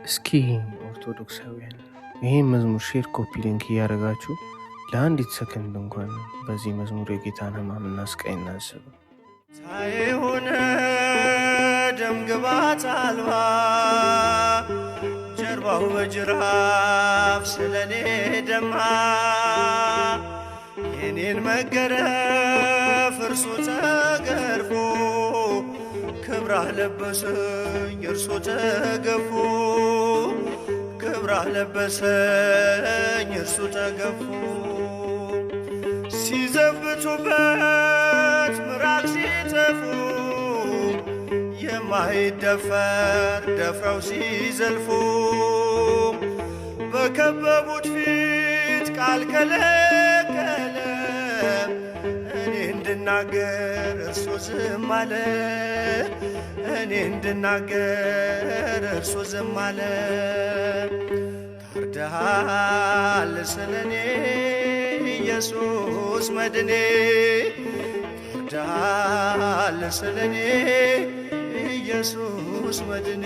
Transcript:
እስኪ ኦርቶዶክሳውያን ይህን መዝሙር share፣ copy link እያደረጋችሁ ለአንዲት ሰከንድ እንኳን በዚህ መዝሙር የጌታን ሕማምና ስቃይ እናስብ። ሳይሆነ ደም ግባት አልባ ጀርባው በጅራፍ ስለኔ ደማ፣ የኔን መገረፍ እርሱ ተገርፎ ክብራህ ለበሰኝ እርሱ ተገፎ፣ ክብራህ ለበሰኝ እርሱ ተገፎ። ሲዘብቱበት ምራቅ ሲተፉ፣ የማይደፈር ደፍረው ሲዘልፉ፣ በከበቡት ፊት ቃል ከለከለ፣ እኔ እንድናገር እርሱ ዝም አለ። እኔ እንድናገር እርሱ ዝም አለ። ታርደሃል ስለኔ ኢየሱስ መድኔ፣ ታርደሃል ስለኔ ኢየሱስ መድኔ።